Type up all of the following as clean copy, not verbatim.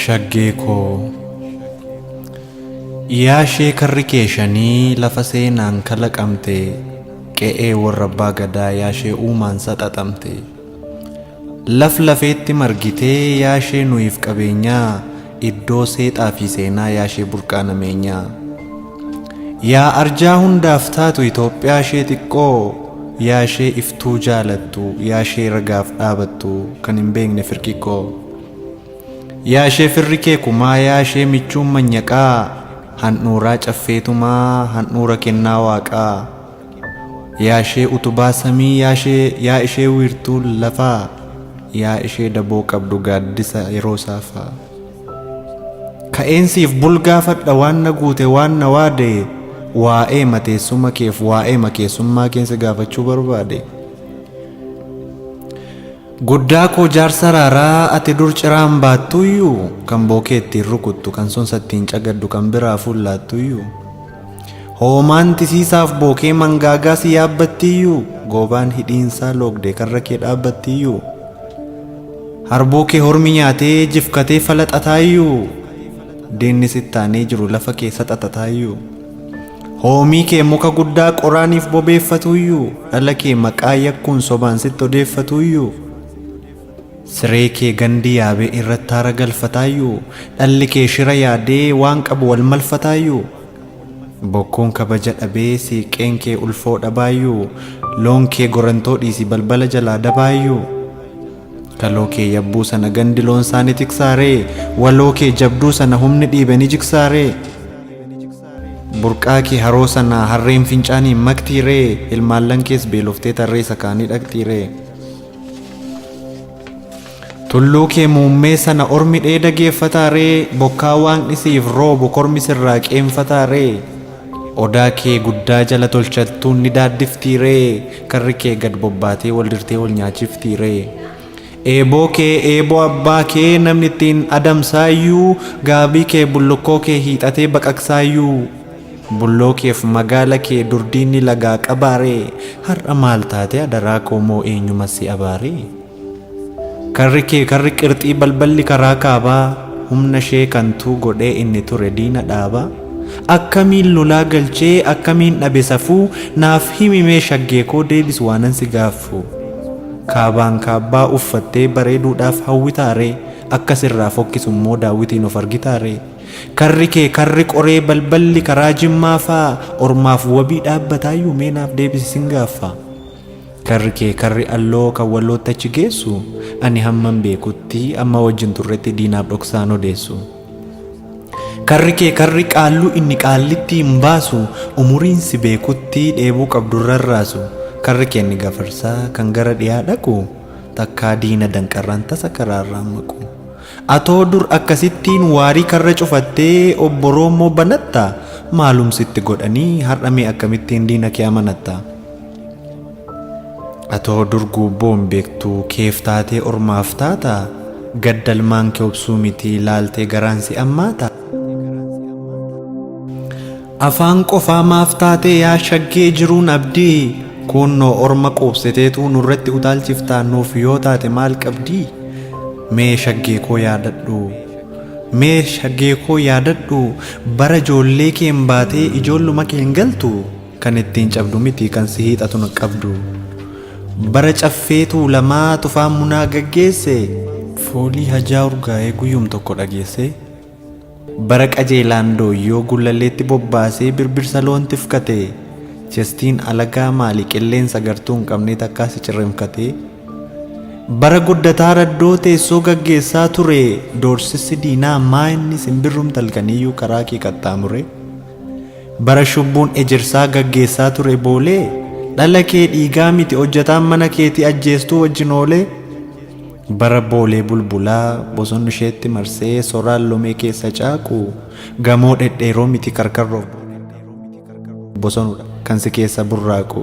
Shaggee koo Yaa ishee karri kee shanii lafa seenaan kalaqamte qe'ee warra abbaa gadaa yaa ishee uumaan saxaxamte laf lafeetti margitee yaa ishee nuyiif qabeenyaa iddoo seexaa fi seenaa yaa ishee burqaa nameenyaa Yaa arjaa hundaaf taatu Itoophiyaa ishee xiqqoo yaa ishee iftuu jaalattu yaa ishee ragaaf dhaabattu kan hin beekne firqiqqoo Yaa ishee firri kee kumaa yaa ishee michuun manyaqaa handhuuraa caffeetumaa handhuura kennaa waaqaa Yaa ishee utubaa samii yaa ishee wiirtuu lafaa yaa ishee daboo qabdu gaaddisa yeroo saafaa Ka'een siif bulgaafadha waan na guute waan na waade waa'eema teessuma keef waa'eema keessummaa keen si gaafachuu barbaade. Guddaa koo jaarsa raaraa ati dur ciraan baattuyyuu kan bookee ittiin rukuttu kan sonsa ittiin cagaddu kan biraa fuullaattuyyuu. Hoomaan tisiisaaf bookee mangaagaa si yaabbattiyyuu goobaan hidhiinsaa loogde karra kee dhaabbattiyyuu. Harbuu kee hormi nyaatee jifkatee falaxataayyuu diinni sittaanee jiru lafa kee saxaxataayyuu. Hoomii kee muka guddaa qoraaniif bobeeffatuyyuu dhala kee maqaa yakkuun sobaan sitti odeeffatuyyuu. Siree kee gandi yaabee irratti haara galfataayyuu dhalli kee shira yaadee waan qabu wal malfataayyuu. Bokkuun kabaja dhabee siiqqeen kee ulfoo dhabaayyuu loon kee gorantoo dhiisi balbala jalaa dabaayyuu. Kaloo kee yabbuu sana gandi loon isaa ni tiksaaree waloo kee jabduu sana humni dhiibe ni jigsaaree. Burqaa kee haroo sana harreen fincaaniin maktiiree ilmaallan kees beeloftee tarree sakaanii dhaqxiiree. Tulluu kee muummee sana ormi dheeda geeffataaree bokkaa waaqni siif roobu kormi sirraa qeenfataaree. Odaa kee guddaa jala tolchattuun ni daaddiftiiree karri kee gad bobbaatee wal dirtee wal nyaachiftiiree. Eeboo kee eeboo abbaa kee namni ittiin adamsaayyuu gaabii kee bullukkoo kee hiixatee baqaqsaayyuu. Bulloo keef magaala kee durdiinni lagaa qabaaree har'a maal taate adaraa koo moo eenyuma si abaaree. Karri kee karri qirxii balballi karaa kaabaa humna ishee kantuu godhee inni ture diina dhaabaa. Akkamiin lolaa galchee akkamiin dhabe safuu naaf himi mee shaggee koo deebis waanan si gaaffu. Kaabaan kaabbaa uffattee bareeduudhaaf hawwitaaree akka sirraa fokkisu immoo daawwitiin of argitaaree. Karri kee karri qoree balballi karaa jimmaa faa ormaaf wabii dhaabbataayyuu mee naaf deebisi sin gaaffa. Karri kee karri alloo kan wallootti achi geessu ani hamman beekutti amma wajjin turretti diinaaf dhoksaan odeessu. Karri kee karri qaalluu inni qaallitti hin baasu umuriin si beekutti dheebuu qabdu rarraasu. Karri kee inni gafarsaa kan gara dhiyaa dhaqu takkaa diina danqarraan tasa karaarraan maqu. Atoo dur akkasittiin waarii karra cufattee obboroo immoo banatta maalum sitti godhanii har'a mee akkamittiin diina kee amanatta. Atoo dur guubboo hin beektu keef taatee ormaaf taata gaddalmaan kee obsuu miti laaltee garaan si ammaata. Afaan qofaa maaf taatee yaa shaggee jiruun abdii kuunnoo orma quubsiteetuu nurratti utaalchiftaa nuuf yoo taate maal qabdii mee shaggee koo yaadadhu mee shaggee koo yaadadhu bara ijoollee keen baatee ijoolluma keen galtu kan ittiin cabdu miti kan si hiixatu na qabdu bara caffee tuulamaa tufaan munaa gaggeesse foolii hajaa urgaa'ee guyyum tokko dhageesse Bara qajeelaan dooyyoo gullalleetti bobbaasee birbirsa loon tifkate chestiin alagaa maali qilleensa gartuu hin qabnee takkaa si cirrimkatee Bara guddataa raddoo teessoo gaggeessaa ture doorsissi diinaa maa inni simbirrumti halkaniiyyuu karaa kee qaxxaamure Bara shubbuun ejersaa gaggeessaa ture boolee dhala kee dhiigaa miti hojjataan mana keetii ajjeestuu wajjin oolee Bara Boolee Bulbulaa bosonni isheetti marsee soraan lomee keessa caaqu gamoo dhedheeroo miti karkarroof bosonudha kan si keessa burraaqu.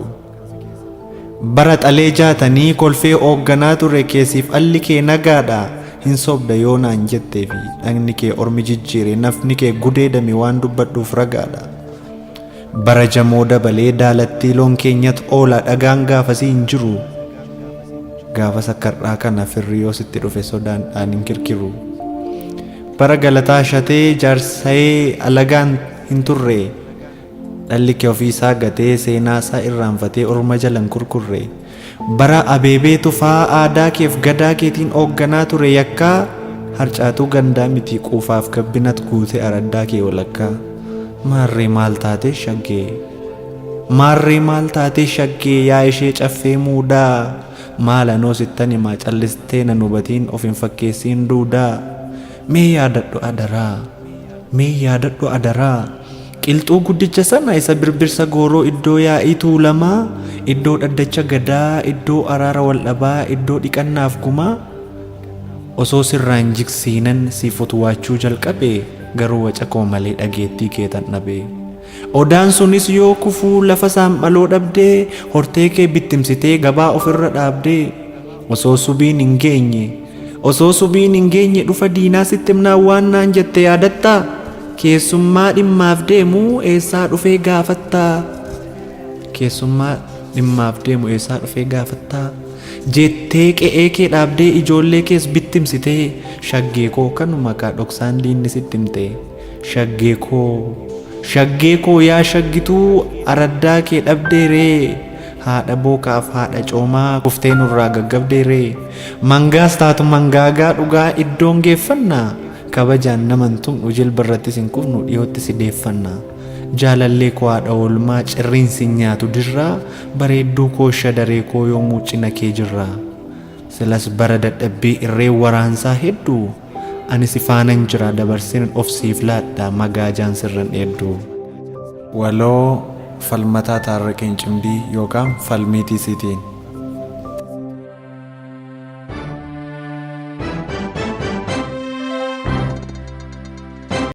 Bara xalee jaatanii kolfee oogganaa ture keessiif alli kee nagaadha hin sobda yoo naan jettee fi dhagni kee ormi jijjiire nafni kee gudeedame waan dubbadhuuf ragaadha. Bara jamoo dabalee daalattii loon keenyatu oola dhagaan gaafasii hin jiru. Gaafas akka har'aa kana firri yoo sitti dhufe sodaan dhaan hin kirkiru. Bara galataa shatee jaarsa'ee alagaan hin turre. Dhalli kee ofii isaa gatee seenaa isaa irraanfatee orma jala hin kurkurre. Bara Abeebee Tufaa aadaa keef gadaa keetiin oogganaa ture yakkaa harcaatuu gandaa miti quufaaf gabbinat guute araddaa kee walakkaa. Maarree maal taatee shaggee? Maarree maal taatee shaggee yaa ishee caffee muudaa? Maal anoo sittan himaa callistee nan hubatiin of hin fakkeessiin duudaa? Mee yaadadhu adaraa! Mee yaadadhu adaraa! Qilxuu guddicha sana isa birbirsa gooroo iddoo yaa'ii Tuulamaa, iddoo dhaddacha Gadaa, iddoo araara waldhabaa, iddoo dhiqannaaf gumaa osoo sirraa hin jigsiinan siif wotwaachuu jalqabe garuu waca koo malee dhageettii keetan dhabe. Odaan sunis yoo kufu lafa saanphaloo dhabdee hortee kee bittimsitee gabaa ofirra dhaabdee osoo subiin hin geenye Osoo subiin hin geenye dhufa diinaa sitti himnaan waan naan jette yaadattaa? Keessummaa dhimmaaf deemu eessaa dhufee gaafattaa? Keessummaa dhimmaaf deemu eessaa dhufee gaafattaa? Jettee qe'ee kee dhaabdee ijoollee kees bittimsitee shaggee koo kanuma kaa dhoksaan diinni sitti himte. Shaggee koo Shaggee koo yaa shaggituu araddaa kee dhabdee ree? Haadha bookaaf haadha coomaa kuftee nurraa gaggabdee ree? Mangaas taatu mangaagaa dhugaa iddoon geeffanna Kabajaan nama hin tumnu jilba irrattis hin kufnu dhiyootti si deeffanna Jaalallee koo haadha oolmaa cirriin sin nyaatu dirraa Bareedduu koo shadaree koo yoomuu cina kee jirra Silas bara dadhabbii irreen waraansaa heddu Ani si faanan jira dabarseen of siif laadha magaajaan sirran dheeddu. Waloo Falmataa Taarraqeny Cimdii yookaan Falmiitii Siitiin.